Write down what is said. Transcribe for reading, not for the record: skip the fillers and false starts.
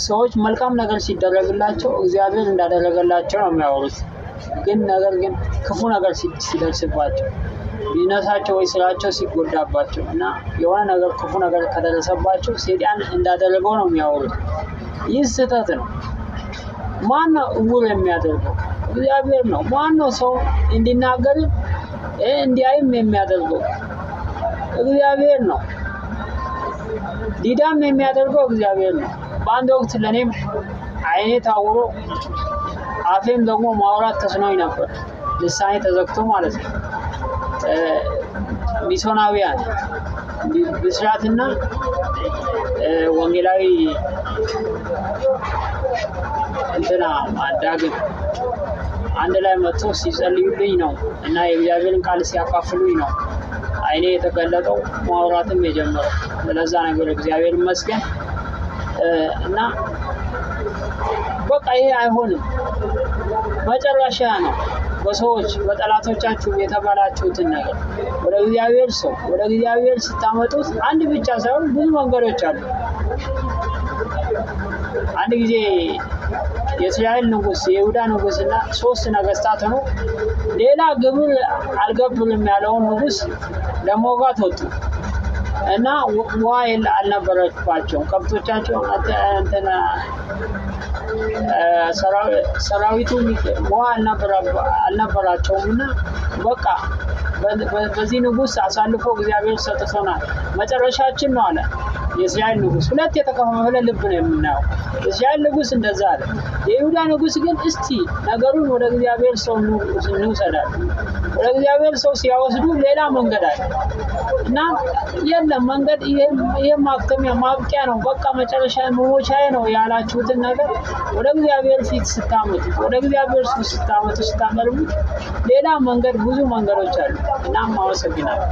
ሰዎች መልካም ነገር ሲደረግላቸው እግዚአብሔር እንዳደረገላቸው ነው የሚያወሩት። ግን ነገር ግን ክፉ ነገር ሲደርስባቸው፣ ቢዝነሳቸው ወይ ስራቸው ሲጎዳባቸው እና የሆነ ነገር ክፉ ነገር ከደረሰባቸው ሰይጣን እንዳደረገው ነው የሚያወሩት። ይህ ስህተት ነው። ማን ነው እውር የሚያደርገው? እግዚአብሔር ነው። ማን ነው ሰው እንዲናገርም እንዲያይም የሚያደርገው? እግዚአብሔር ነው። ዲዳም የሚያደርገው እግዚአብሔር ነው። በአንድ ወቅት ለእኔም ዓይኔ ታውሮ አፌም ደግሞ ማውራት ተስኖኝ ነበር፣ ልሳኔ ተዘግቶ ማለት ነው። ሚሶናውያን ብስራትና ወንጌላዊ እንትና ዳግም አንድ ላይ መጥቶ ሲጸልዩልኝ ነው እና የእግዚአብሔርን ቃል ሲያካፍሉኝ ነው ዓይኔ የተገለጠው ማውራትም የጀመረው። ስለዛ ነገር እግዚአብሔር ይመስገን። እና በቃ ይሄ አይሆንም፣ መጨረሻ ነው። በሰዎች በጠላቶቻችሁ የተባላችሁትን ነገር ወደ እግዚአብሔር ሰው ወደ እግዚአብሔር ስታመጡት አንድ ብቻ ሳይሆን ብዙ መንገዶች አሉ። አንድ ጊዜ የእስራኤል ንጉሥ፣ የይሁዳ ንጉሥ እና 3 ነገስታት ሆኖ ሌላ ግብር አልገብርም ያለውን ንጉሥ ለመውጋት ወጡ እና ውሃ አልነበረባቸውም። ከብቶቻቸው እንትን ሰራዊቱ ውሃ አልነበራቸውም እና በቃ በዚህ ንጉሥ አሳልፎ እግዚአብሔር ሰጥቶናል፣ መጨረሻችን ነው አለ የእስራኤል ንጉሥ። ሁለት የተከፋፈለ ልብ ነው የምናየው። የእስራኤል ንጉሥ እንደዛ አለ። የይሁዳ ንጉሥ ግን እስቲ ነገሩን ወደ እግዚአብሔር ሰው እንውሰዳለን። ወደ እግዚአብሔር ሰው ሲያወስዱ ሌላ መንገድ አለ እና የለም መንገድ፣ ይሄ ማክተሚያ ማብቂያ ነው፣ በቃ መጨረሻ መሞቻዬ ነው ያላችሁትን ነገር ወደ እግዚአብሔር ፊት ስታመጡት፣ ወደ እግዚአብሔር ሰው ስታመጡ ስታቀርቡት ሌላ መንገድ ብዙ መንገዶች አሉ። እና አመሰግናለሁ።